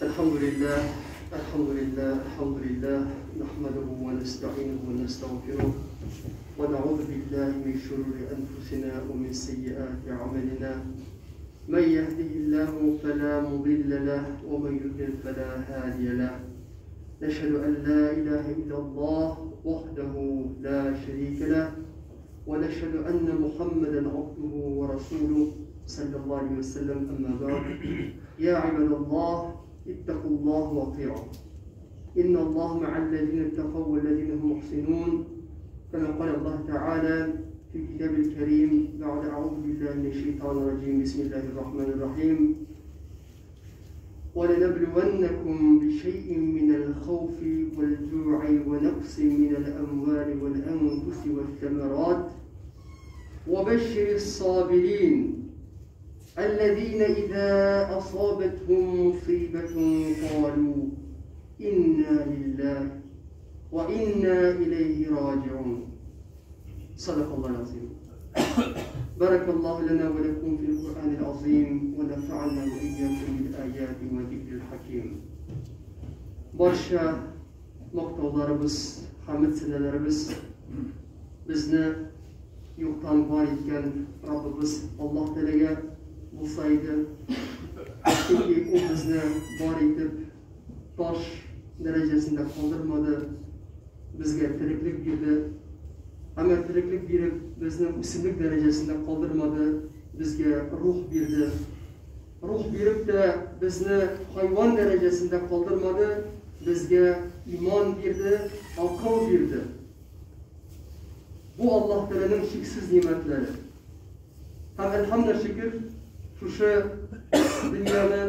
الحمد لله الحمد لله الحمد لله نحمده ونستعينه ونستغفره ونعوذ بالله من شرور أنفسنا ومن سيئات أعمالنا من يهده الله فلا مضل له ومن يضلل فلا هادي له نشهد أن لا إله إلا الله وحده لا شريك له ونشهد أن محمدا عبده ورسوله صلى الله عليه وسلم أما بعد يا عباد الله اتقوا الله واطيعوه إن الله مع الذين اتقوا والذين هم محسنون كما قال الله تعالى في كتاب الكريم بعد أعوذ بالله من الشيطان الرجيم بسم الله الرحمن الرحيم ولنبلونكم بشيء من الخوف والجوع ونقص من الأموال والأنفس والثمرات وبشر الصابرين الذين إذا أصابتهم مصيبة قالوا إنا لله وإنا إليه راجعون صدق الله العظيم بارك الله لنا ولكم في القرآن العظيم ونفعنا وإياكم بالآيات والذكر الحكيم Барча мактауларыбыз, хәмд сәнәләребез безне юктан бар иткән Раббыбыз Аллаһ Тәгаләгә булса иде. Чөнки ул безне бар итеп таш дәрәҗәсендә калдырмады, безгә тереклек бирде. Әмма тереклек биреп, безне үсемлек дәрәҗәсендә калдырмады, безгә рух бирде. Рух биреп тә безне хайван дәрәҗәсендә калдырмады, безгә иман бирде, акыл бирде. Бу Аллаһ Тәгаләнең чиксез нимәтләре. Һәм әлхәмдә шөкер, шушы дөньяны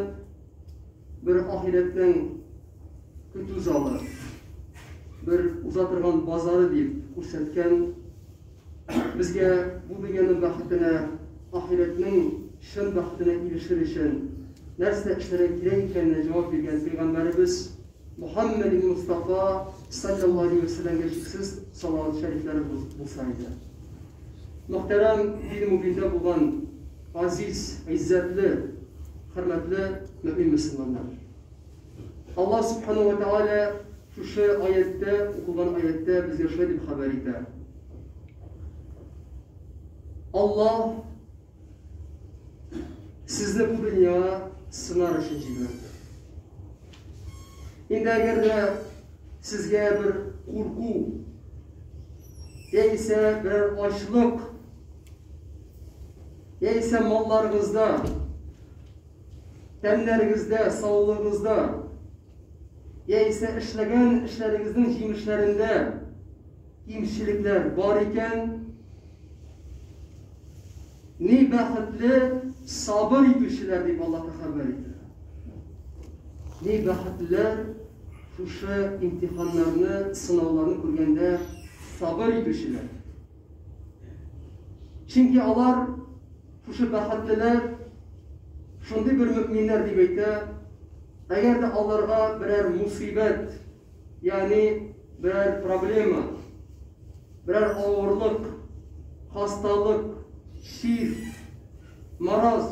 бер ахирәтнең көтү залы, бер уза торган базары дип күрсәткән безгә бу дөньяның бәхетенә, ахирәтнең чын бәхетенә ирешер өчен нәрсә эшләргә кирәк икәненә җавап биргән пәйгамбәребез Мухаммед Мустафа саллаллаһу алейһи ва сәлләмгә чиксез салават шәрифләре булса иде. Мөхтәрәм дин мөбиндә булган азиз, гыйззәтле, хөрмәтле мөмин мөселманнар. Аллаһ субхану ва тааля шушы аятта, укылган аятта безгә шулай дип хәбәр итә. Аллаһ сезне бу дөньяга сынар өчен җибәрде. Инде әгәр дә сезгә бер курку яисә берәр ачлык яисә малларыгызда, тәннәрегездә, саулыгыгызда яисә эшләгән эшләрегезнең җимешләрендә кимчелекләр бар икән, ни бәхетле сабыр итүчеләр дип Аллаһ хәбәр итә. Ни бәхетлеләр шушы имтиханнарны, сынауларны күргәндә сабыр итүчеләр. Чөнки алар шушы бәхетлеләр шундый бер мөминнәр дип әйтә, әгәр дә аларга берәр мусибәт, ягъни берәр проблема, берәр авырлык, хасталык, чир, мараз,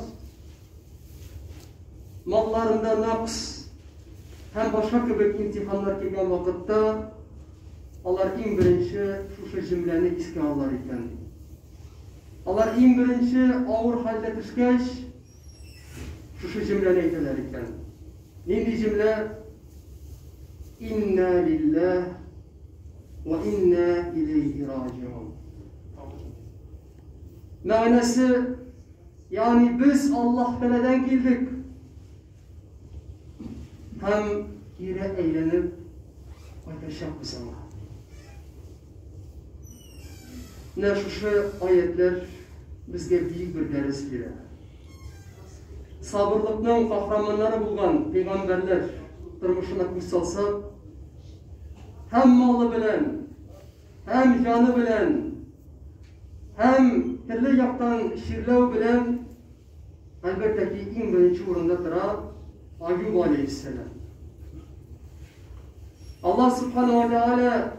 малларында нақс һәм башка кебек имтиханнар килгән вакытта алар иң беренче шушы җөмләне искә алар икән. Алар иң беренче авыр хәлдә төшкәч, шушы җөмләне әйтәләр икән. Нинди җөмлә? Инна лиллаһ ва инна илейһи раҗиун. Мәгънәсе, ягъни без Аллаһ Тәгаләдән килдек һәм кире әйләнеп кайтачакбыз аңа. Менә шушы аятлар безгә бөек бер дәрес бирә. Сабырлыкның каһарманнары булган пәйгамбәрләр тормышына күз салсак, һәм малы белән, һәм җаны белән, һәм төрле яктан чирләү белән, әлбәттә ки, иң беренче урында тора Аюб алейһиссәлам. Аллаһ субхану ва тааля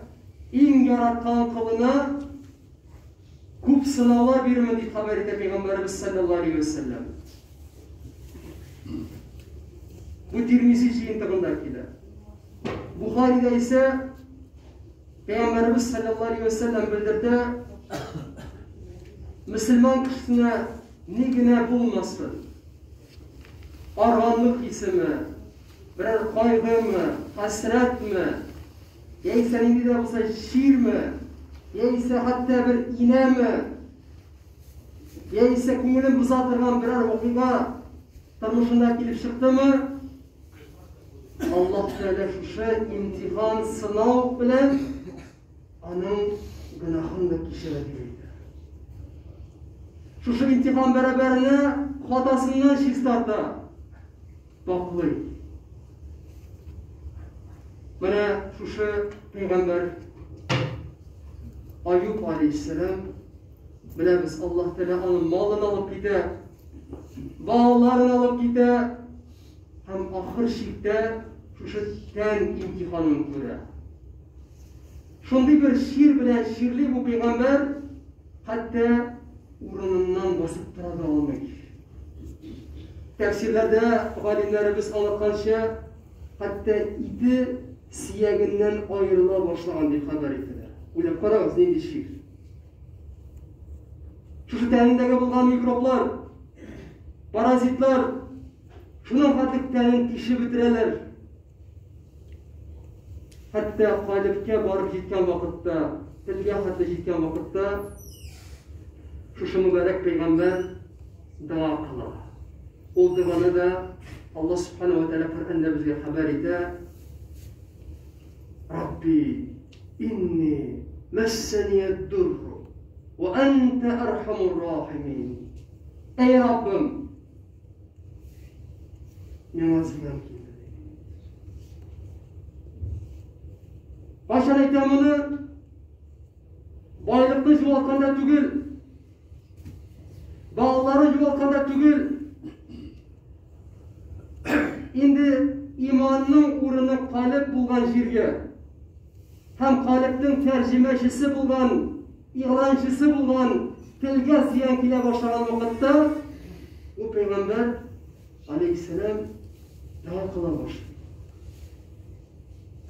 иң яраткан кылына күп сынаулар бирермен дип хәбәр итә пәйгамбәребез саллаллаһу алейһи ва сәлләм. Бу Тирмизи җыентыгында килә. Бухарида исә Пәйгамбәребез саллаллаһу алейһи ва сәлләм белдерде, мөселман кешесенә ни генә булмасын, арганлык хисеме, берәр кайгымы, хәсрәтме, яисә нинди дә булса чирме, яисә хәтта бер инәме, яисә күңелен боза торган берәр вакыйга тормышында килеп чыктымы, Аллаһ Тәгалә шушы имтихан, сынау белән аның гөнаһын да кичерә дип әйтә. Шушы имтихан бәрабәренә хатасыннан чистарта, пакълый. Менә шушы пәйгамбәр Аюб алейһиссәлам беләбез, Аллаһ Тәгалә аның малын алып китә, балаларын алып китә, Һәм ахыр чиктә шушы тән имтиханын күрә. Шундый бер чир белән чирли бу пәйгамбәр, хәтта урыныннан басып тора да алмый. Тәфсирләрдә галимнәребез аңлатканча, хәтта ите сиягеннән аерыла башлаган дип хәбәр ителә. Уйлап карагыз, нинди чир. Шушы тәнендәге булган микроблар, паразитлар Шуның хәтлек тәнен тишеп бетерәләр. Хәтта калебкә барып җиткән вакытта, телгә хәтле җиткән вакытта, шушы мөбарәк пәйгамбәр дога кыла. Ул доганы да Аллаһ Субхану ва Тааля Коръәндә безгә хәбәр итә. Рабби, инни мәссәния дурру ва анта архамур рахимин. Әй Раббым, Миңа зыян килде. Кайчан әйтәм моны? Байлыкны югалтканда түгел. Балаларын югалтканда түгел. Инде иманның урыны калеб булган җиргә һәм калебнең тәрҗемәчесе булган Игъланчысы булган телгә зыян килә башлаган вакытта, бу пәйгамбәр алейһиссәлам дога кыла башлый.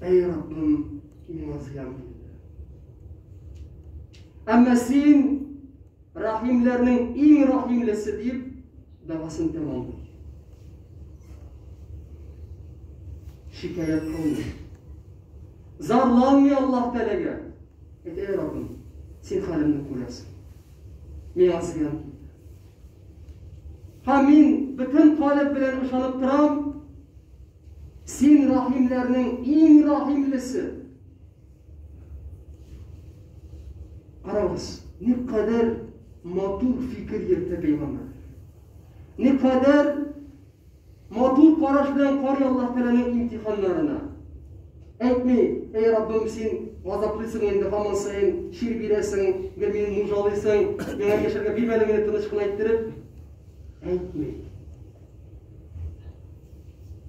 Әй Раббым, миңа зыян килде. Әмма син рахимләрнең иң рахимлесе дип догасын тәмамлый. Шикаять кылмый. Зарланмый Аллаһ Тәгаләгә. Әйт, әй Раббым, син хәлемне күрәсең. Миңа зыян килде. Һәм мин бөтен калеб белән ышанып торам, син рахимләрнең иң рахимлесе. Карагыз, никадәр матур фикер йөртә пәйгамбәр. Никадәр Матур караш белән карый Аллаһ Тәгаләнең имтиханнарына. Әйтми, әй Раббым, син газаплыйсың инде һаман саен, чир бирәсең, гел мине нужалыйсың, миңа яшәргә бирмәдең инде тыныч кына иттереп. Әйтми.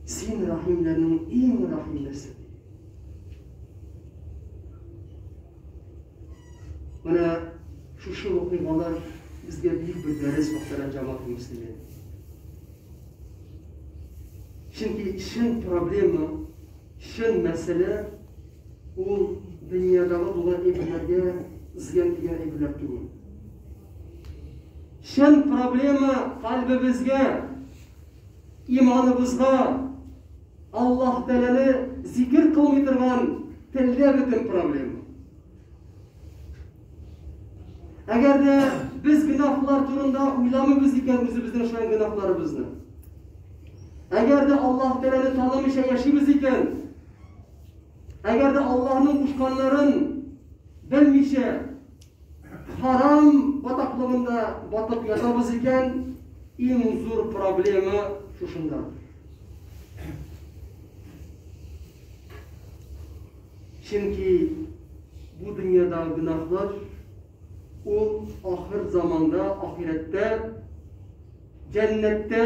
Син рахимләрнең иң рахимлесе. Менә шушы вакыйгалар безгә бик бер дәрес, мөхтәрәм җәмәгать мөслимен. Чөнки чын проблема, чын мәсьәлә ул дөньядагы булган әйберләргә зыян килгән әйберләр түгел. Чын проблема кальбебезгә, иманыбызга, Аллаһ Тәгаләне зикер кылмый торган телдә бөтен проблема. Әгәр дә без гөнаһлар турында уйламыйбыз икән, үзебезнең эшләгән гөнаһларыбызны. Әгәр дә Аллаһ Тәгаләне танымыйча яшибез икән, әгәр дә Аллаһның кушканнарын белмичә, харам батаклыгында батып ятабыз икән, иң зур проблема шушында. Чөнки бу дөньядагы гөнаһлар ул ахыр заманда, ахирәттә, җәннәттә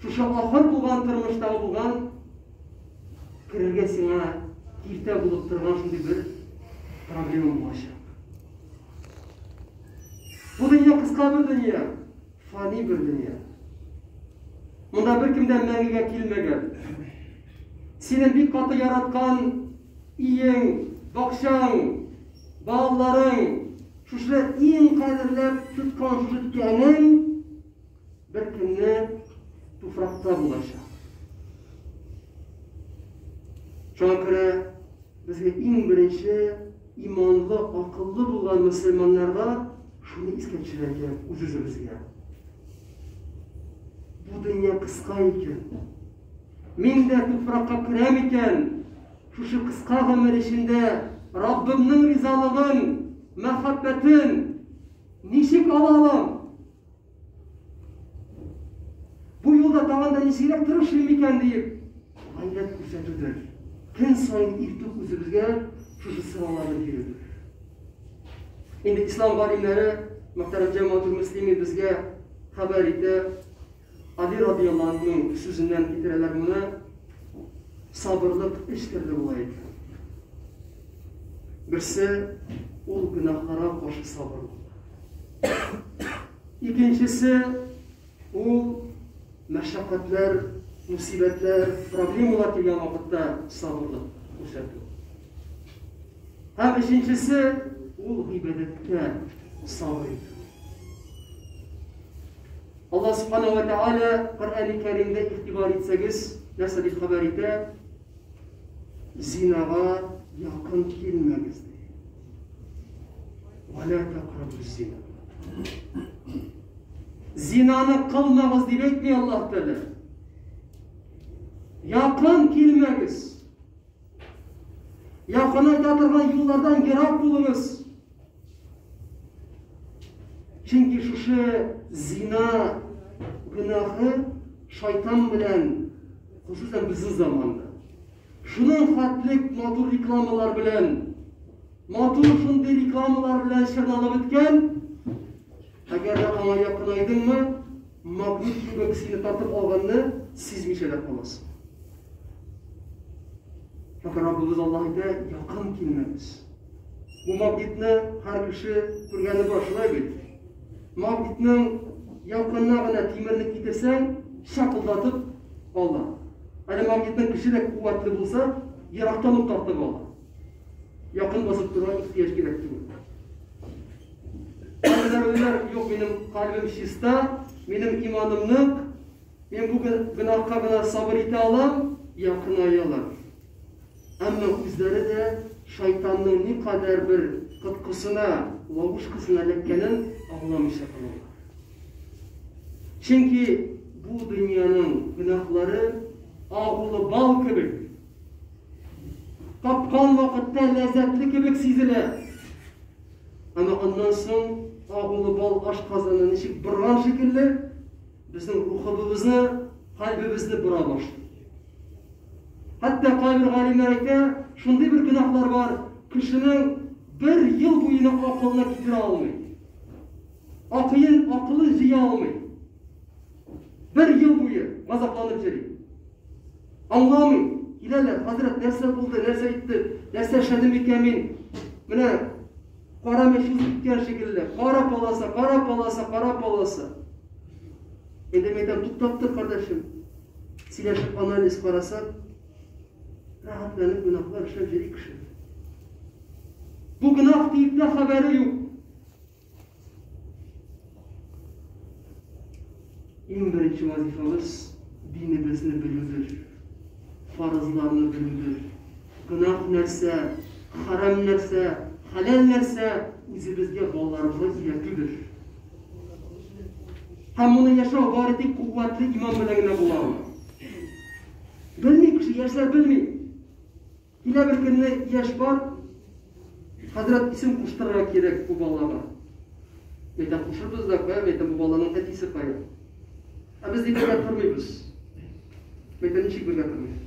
шушы ахыр булган тормышта булган керергә сиңа киртә булып торган шундый бер проблема булачак. Бу дөнья кыска бер дөнья, фани бер дөнья. Монда беркем дә мәңгегә килмәгән. Синең бик каты яраткан иең, бакчаң, балаларың, шушы иң кадерләп тоткан шушы тәнең бер көнне туфракта булачак. Шуңа күрә безгә иң беренче иманлы, акыллы булган мөселманнарга шуны искә төшерергә кирәк үз-үзебезгә. Бу дөнья кыска икән. Мин дә туфракка керәм икән. Шушы кыска гомер эчендә Раббымның ризалыгын, мәхәббәтен ничек ала алам? Бу юлда тагын да ничегрәк тырышыйм микән диеп, гайрәт күрсәтүдер. Көн саен иртүк үзебезгә шушы сорауларны бирүдер. Инде ислам галимнәре, мөхтәрәм җәмәгатул мөслимин безгә хәбәр итә. Али радияллаһу анһуның сүзеннән китерәләр моны. Сабырлык өч төрле була икән. Берсе ул гөнаһларга каршы сабырлык. Икенчесе ул мәшәкатьләр, мусибәтләр, проблемалар килгән вакытта сабырлык күрсәтү. Һәм өченчесе ул гыйбадәткә сабыр итү. Аллаһ Субханаһу ва Тааля Коръәни Кәримдә игътибар итсәгез, нәрсә дип хәбәр итә? Зинага якын килмәгез ди. Ва ла тақрабу зина. Зинаны кылмагыз дип әйтми Аллаһ Тәгалә. Якын килмәгез. Якынайта торган юллардан ерак булыгыз. Чөнки шушы зина гөнаһы шайтан белән, хосусан безнең заманда, шуның хәтлек матур рекламалар белән, матур шундый рекламалар белән чорналып беткән, әгәр дә аңа якынайдыңмы, магнит кебек сине тартып алганны сизмичә дә каласың. Фәкать Раббыбыз Аллаһ әйтә, якын килмәгез. Бу магнитны һәр кеше күргәне бар, шулай бит? Магнитның якынына гына тимерне китерсәң, шакылдатып ала. Әле магнитның көче дә куәтле булса, ерактан ук тартып ала. Якын басып торырга ихтыяҗ кирәк түгел. Кайберләр юк, минем кальбем чиста, минем иманым нык, Мин бу гөнаһка гына сабыр итә алам, якынаялар. Әмма үзләре дә шайтанның никадәр бер коткысына, ловушкасына эләккәнен аңламыйча калалар. Чөнки бу дөньяның гөнаһлары агулы бал кебек. Капкан вакытта ләззәтле кебек сизелә. Әмма аннан соң агулы бал ашказанын ничек борган шикелле, Безнең рухыбыбызны, кальбебезне бора башлый. Хәтта кайбер галимнәр әйтә, шундый бер гөнаһлар бар, кешенең бер ел буена акылына китерә алмый. Акылын, акылын җыя алмый. Бер ел буе газапланып йөри. Аңламый. Киләләр, хәзрәт, нәрсә булды, нәрсә итте, нәрсә эшләдем икән мин? Менә кара мәчет киткән шикелле, кара полоса, кара полоса, кара полоса. Инде мин әйтәм, туктап тор, кардәшем. Сөйләшеп анализ карасак, рәхәтләнеп гөнаһлар эшләп йөри кеше. Бу гөнаһ диеп тә хәбәре юк. Иң беренче вазифабыз динебезне белүдер, фарызларны белүдер. Гөнаһ нәрсә, харам нәрсә, хәләл нәрсә үзебезгә, балаларыбызга өйрәтүдер. Һәм моны яшәү бары тик куәтле иман белән генә була ала. Белми кеше, яшьләр белми. Килә бер көнне яшь бар, хәзрәт исем куштырырга кирәк бу балага. Мәйтәм, кушырбыз да, кая, мәйтәм, бу баланың әтисе кая? Ә без ди бергә тормыйбыз. Мәйтәм, ничек бергә тормыйбыз?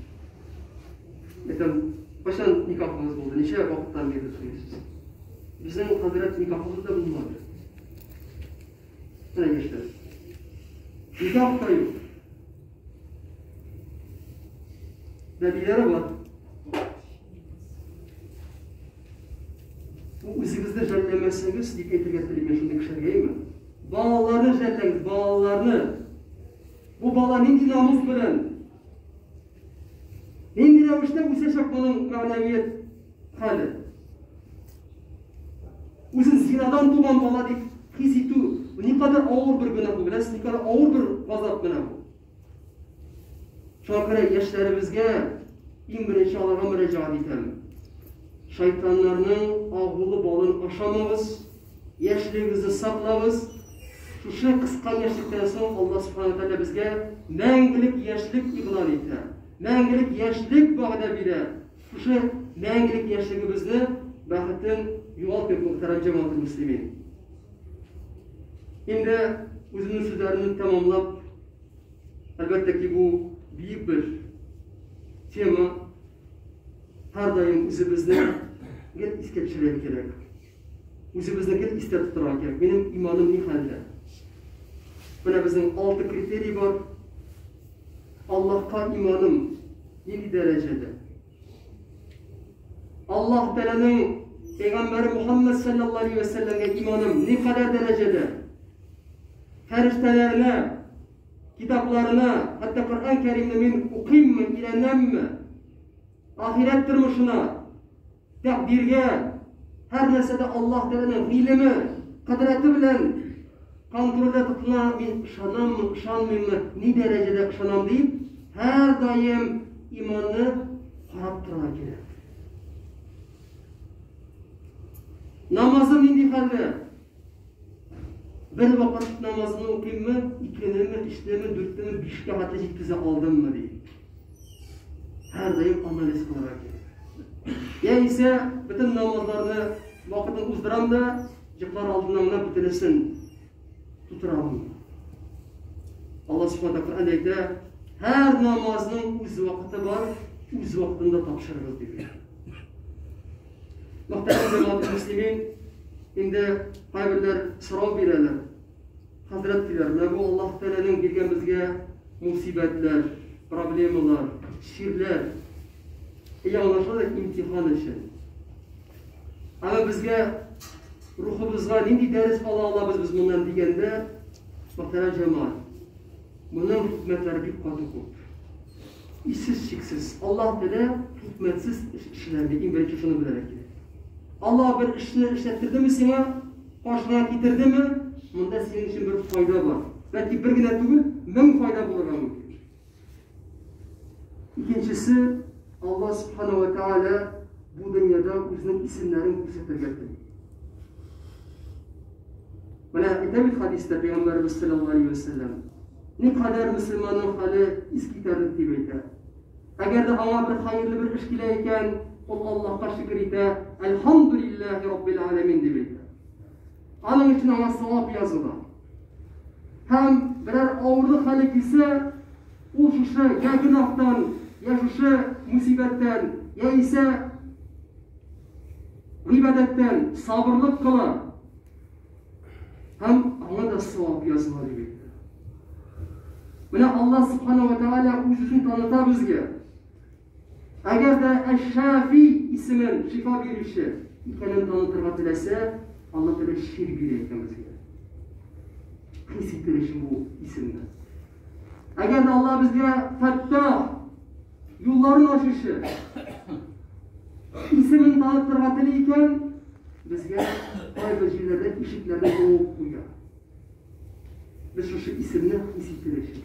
Мәйтәм, кайчан никахыгыз булды, ничә вакыттан бирле тормыйсыз? Безнең хәзрәт никахыбыз да булмады. Менә яшьләр. Никах та юк. Нәбиләре бар. Бу үзегезне жәлләмәсәгез, дип әйтергә телим мин шундый кешеләргә, әйме? Балаларны жәлләгез, балаларны. Бу бала нинди намус белән, нинди рәвештә үсәчәк моның мәгънәвият хәле? Үзен зинадан туган бала дип хис итү, никадәр авыр бер гөнаһ бу, беләсез, никадәр авыр бер газап менә бу. Шуңа күрә яшьләребезгә иң беренче аларга мөрәҗәгать итәм. Шайтаннарның агулы балын ашамагыз, яшьлегегезне саклагыз. Шушы кыска яшьлектән соң Алла Субхану Тәгалә безгә мәңгелек яшьлек игълан итә. Мәңгелек яшьлек вәгъдә бирә. Шушы мәңгелек яшьлегебезне бәхетен югалтмыйк, мөхтәрәм җәмәгать мөслимин. Инде үземнең сүзләремне тәмамлап, әлбәттә ки, бу бөек бер тема. Һәрдаим үзебезне гел искә төшерергә кирәк. Үзебезне гел истә тотарга кирәк. Минем иманым ни хәлдә? Менә безнең алты критерий бар. Аллаһка иманым нинди дәрәҗәдә? Аллаһ Тәгаләнең пәйгамбәре Мухаммад саллаллаһу алейһи ва сәлләмгә иманым никадәр дәрәҗәдә? Фәрештәләренә, китапларына, хәтта Коръән Кәримне мин укыйммы, өйрәнәмме? Ахирәт тормышына, тәкъдиргә, һәр нәрсәдә Аллаһ Тәгаләнең гыйлеме, кодрәте белән контрольдә тотына, мин ышанаммы, ышанмыйммы, ни дәрәҗәдә ышанам дип, һәрдаим иманны карап торырга кирәк. Намазым нинди хәлдә? Бер вакыт намазны укыйммы, икенеме, өчнеме, дүртнеме, бишкә хәтле җиткезә алдыммы ди. Һәрдаим анализ кылырга кирәк. Яисә бөтен намазларны вакытын уздырам да, йоклар алдыннан гына бөтенесен тутырам. Алла Субхану Коръәндә әйтә, һәр намазның үз вакыты бар, үз вакытында тапшырыгыз дип. Мөхтәрәм җәмәгать мөслимин, инде кайберләр сорау бирәләр. Хәзрәт диләр, менә бу Аллаһ Тәгаләнең биргән безгә мусибәтләр, проблемалар, чирләр. Әйе, аңлашыла да имтихан өчен. Әмма безгә рухыбызга нинди дәрес ала алабыз без моннан дигәндә, мөхтәрәм җәмәгать, моның хикмәтләре бик каты күп. Исез чиксез. Аллаһ Тәгалә хикмәтсез эш эшләми. Иң беренче шуны белергә кирәк. Аллаһ бер эшне эшләттердеме сиңа, каршыңа китердеме, монда синең өчен бер файда бар. Бәлки бер генә түгел, мең файда булырга мөмкин. Икенчесе, Аллаһ Субхану ва Тааля бу дөньяда үзенең исемнәрен күрсәтергә тели. Менә әйтә бит хәдистә Пәйгамбәребез саллаллаһу алейһи ва сәлләм. Никадәр мөселманның хәле искитәрлек дип әйтә. Әгәр дә аңа бер хәерле бер эш килә икән, ул Аллаһка шөкер итә, Әлхәмдүлилләһи раббил аләмин дип әйтә. Аның өчен аңа савап языла. Һәм берәр авырлык хәле килсә, ул шушы я гөнаһтан, я шушы мусибәттән, яисә гыйбадәттән сабырлык кыла. Һәм аңа да савап языла дип әйтте. Менә Аллаһ Субхану ва Тааля үз-үзен таныта безгә. Әгәр дә Әш-Шафи исемен шифа бирүче икәнен танытырга теләсә, Аллаһ Тәгалә шир бирә икән безгә. Хис итер өчен бу исемне. Әгәр дә Аллаһ безгә Фәттах юлларын ачучы исемен танытырга тели икән, безгә кайбер җирләрдә ишекләрне ябып куя. Без шушы исемне хис итер өчен.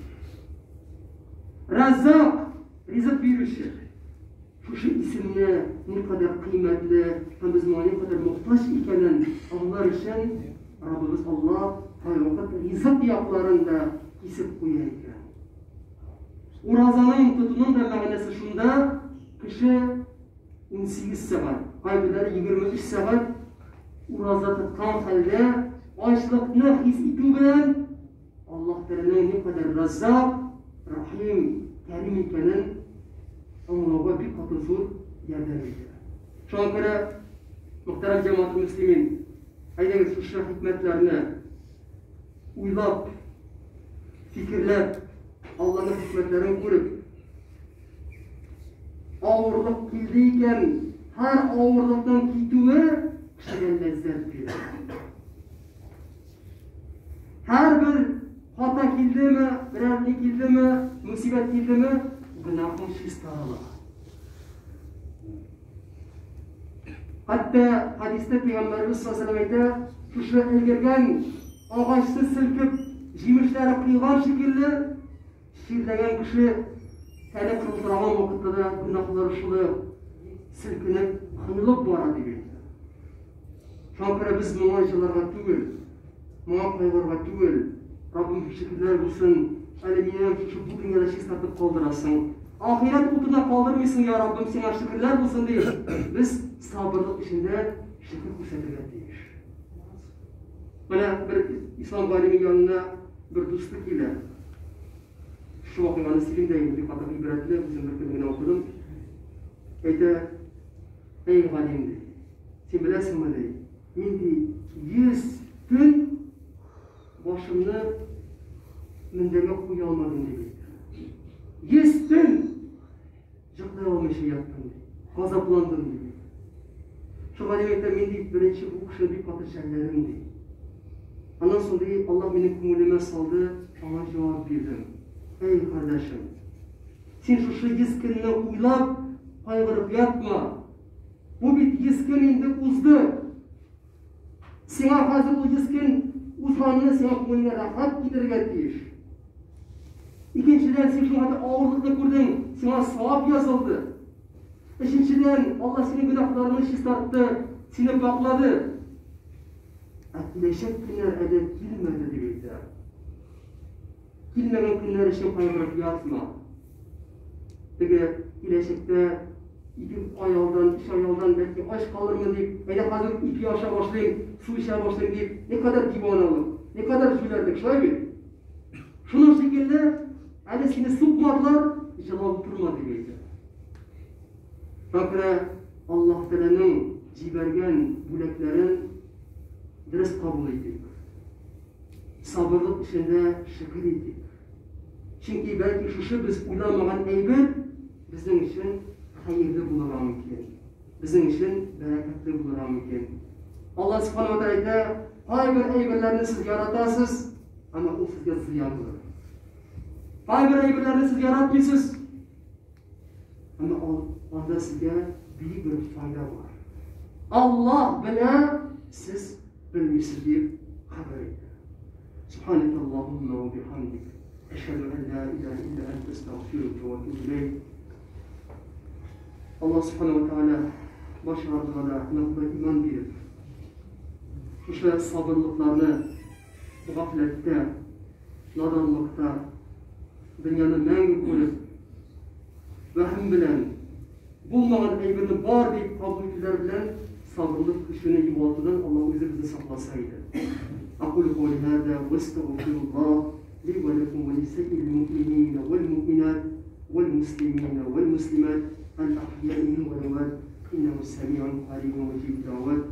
Разак, ризык бирүче. Шушы исемне никадәр кыйммәтле һәм без моңа никадәр мохтаҗ икәнен аңлар өчен Раббыбыз Аллаһ кайвакыт ризык якларын да кисеп куя икән. Уразаның тотуның да мәгънәсе шунда, кеше 18 сәгать, кайберләре 23 сәгать ураза тоткан хәлдә ачлыкны хис итү белән Аллаһ Тәгаләнең никадәр Раззак, Рахим, Кәрим икәнен аңлауга бик каты зур ярдәм итә. Шуңа күрә, мөхтәрәм җәмәгать мөслимин, әйдәгез шушы хикмәтләрне уйлап, фикерләп, Аллаһның хикмәтләрен күреп, авырлык килде икән, һәр авырлыкның китүе кешегә ләззәт бирә. Һәрбер Хата килдеме, берәр ни килдеме, мусибәт килдеме, гөнаһың чистарыла. Хәтта хәдистә пәйгамбәребез саллаллаһу алейһи әйтә, шушы өлгергән агачны селкеп, җимешләре коелган шикелле, чирләгән кеше тәне калтыраган вакытта да гөнаһлары шулай селкенеп, коелып бара дип әйтә. Шуңа күрә без моңа җыларга түгел, моңа кайгырырга түгел. Раббым шөкерләр булсын, әле мине шушы бу дөньяда чистартып калдырасың. Ахирәт утына калдырмыйсың, я Раббым, сиңа шөкерләр булсын дип, без сабырлык эчендә шөкер күрсәтергә тиеш. Менә бер ислам галиме янына бер дусты килә. Шул вакыйганы сөйлим дә инде, бик каты гыйбрәтле, үзем бер көнне генә укыдым. Әйтә, әй галим ди, син беләсеңме ди, мин ди, 100 көн башымны мендәргә куя алмадым дип әйтә. 100 көн йоклый алмыйча яттым ди, газапландым ди. Шул галим әйтә, мин ди, беренче бу кешене бик каты жәлләдем ди. Аннан соң ди, Аллаһ минем күңелемә салды, аңа җавап бирдем. Әй, кардәшем, син шушы 100 көнне уйлап, кайгырып ятма. Бу бит 100 көн инде узды. Сиңа хәзер ул 100 көн узганны сиңа күңелеңә рәхәт китерергә тиеш. Икенчедән, син шуңа да авырлыкны күрдең, сиңа савап язылды. Өченчедән, Алла синең гөнаһларыңны чистартты, сине пакълады. Ә киләчәк көннәр әле килмәде дип әйтә. Килмәгән көннәр өчен кайгырып ятма. Теге киләчәктә 2 ай алдан, 3 ай алдан бәлки ач калырмын дип, әйдә хәзер ипи аша башлыйм, су эчә башлыйм дип, никадәр диваналык, никадәр җүләрлек, шулай бит? Шуның шикелле, әле сине сукмадылар, җылап утырма дип әйтә. Шуңа күрә Аллаһ Тәгаләнең җибәргән бүләкләрен дөрес кабул итик. Сабырлык эчендә шөкер итик. Чөнки бәлки шушы без уйламаган әйбер безнең өчен хәерле булырга мөмкин. Безнең өчен бәрәкәтле булырга мөмкин. Аллаһ Субхану ва әйтә, кайбер әйберләрне сез яратасыз, әмма ул сезгә зыянлы. Кайбер әйберләрне сез яратмыйсыз, әмма ул анда сезгә бөек бер файда бар. Аллаһ белә, сез белмисез дип хәбәр итә. Субханaka Аллаһумма ва бихамдик. Әшһәду ан ла илаһа илля анта астагфирука ва атубу илейк. Аллаһ Субхану ва Тааля барчаларыбызга да ныклы иман биреп, шушы сабырлыкларны гафләттә, наданлыкта, дөньяны мәңге күреп, вәһем белән, булмаган әйберне бар дип кабул итүләр белән сабырлык көчене югалтудан Аллаһ үзе безне сакласа иде. Акулю каули һаза ва астагфируллаһ ли ва лакум ва лисаирил муъминина вал муъминат вал муслимина вал муслимат ал ахьяи минхум вал амват иннаху самиун карибун муҗибуд да'ват.